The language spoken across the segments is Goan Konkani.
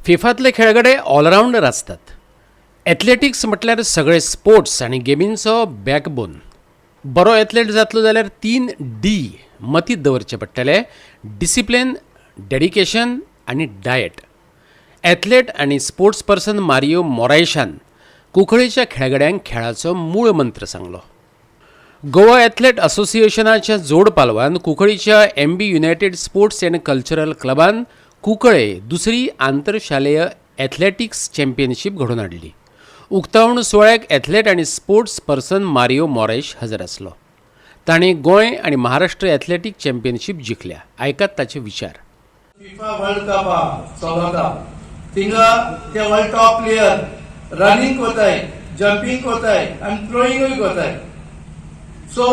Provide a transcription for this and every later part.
फिफांतले खेळगडे ऑलरावंडर आसतात. एथलेटिक्स म्हटल्यार सगळे स्पोर्ट्स आनी गेमींचो बॅकबोन. बरो एथलेट जातलो जाल्यार तीन डी मतींत दवरचे पडटले: डिसिप्लीन, डेडिकेशन आनी डायट. एथलेट आनी स्पोर्ट्स पर्सन मारियो मोरायशान कुंकळेच्या खेळगड्यांक खेळाचो मूळ मंत्र सांगलो. गोवा एथलेट असोसिएशनाच्या जोड पालवान कुंकळीच्या MB United sports and cultural क्लबान Cuncolim दुसरी आंतरशालेय एथलेटिक्स चॅम्पियनशीप घडोवन हाडली. उक्तावण सुवाळ्याक एथलेट आनी स्पोर्ट्स पर्सन मारियो मोरेश हजर आसलो. ताणें गोंय आनी महाराष्ट्र एथलेटीक चॅम्पियनशीप जिखल्या. आयकात ताचे विचार. फिफा वर्ल्ड कप चलता. थिंगा ते वर्ल्ड टॉप प्लेयर रनिंग कोताय, जंपींग कोताय आनी थ्रोइंगूय कोताय. सो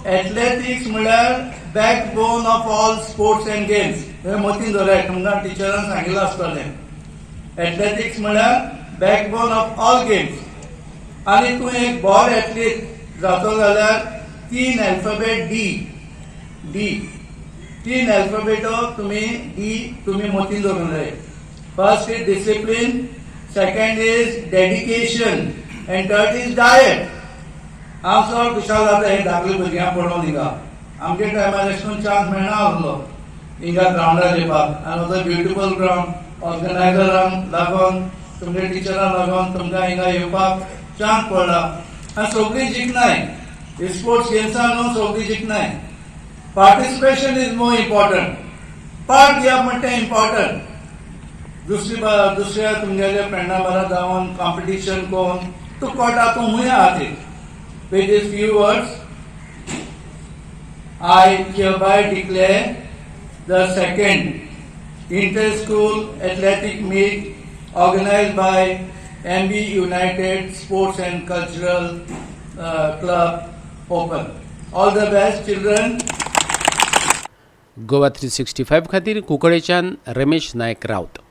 एथलेटिक्स म्हळ्यार backbone of all sports and games हे मतीन दवराय. तुमकां टिचरान सांगिल्लें आसतलें. एथलेटिक्स म्हळ्यार बॅकबोन ऑफ ऑल गेम्स. आनी तूं एक बरो एथलीट जातो जाल्यार तीन अल्फाबेट डी, डी, तीन अल्फाबेटो तुम्ही डी तुम्ही मतीन दवरूंक जाय. First is discipline, second is dedication and third is diet. हांव चड खुशाल जाता हे धाकले भुरग्यांक पळोवन. हिंगा आमच्या टायमार अशें करून चान्स मेळना आसलो हिंगा ग्रावंडार येवपाक. आनी हो ब्युटिफूल ग्रावंड, ऑर्गनायझरांक लागून, तुमच्या टिचरांक लागून तुमकां हिंगा येवपाक चान्स पडला. आनी सगळीं जिखनाय, स्पोर्ट्स गेम्सान न्हू सगळीं जिखनाय. Participation is more important. Part घेवप म्हणटा इम्पॉर्टंट. दुसरी दुसऱ्या तुमगेल्या फ्रेंडा बारा जावन कॉम्पिटिशन करून तूं कळटा तूं खूंय आहा ती. With these few words, I hereby declare the second inter-school athletic meet organized by MB United Sports and Cultural Club open. All the best, children. Goa 365 खातीर कुंकळेच्यान रमेश नायक राऊत.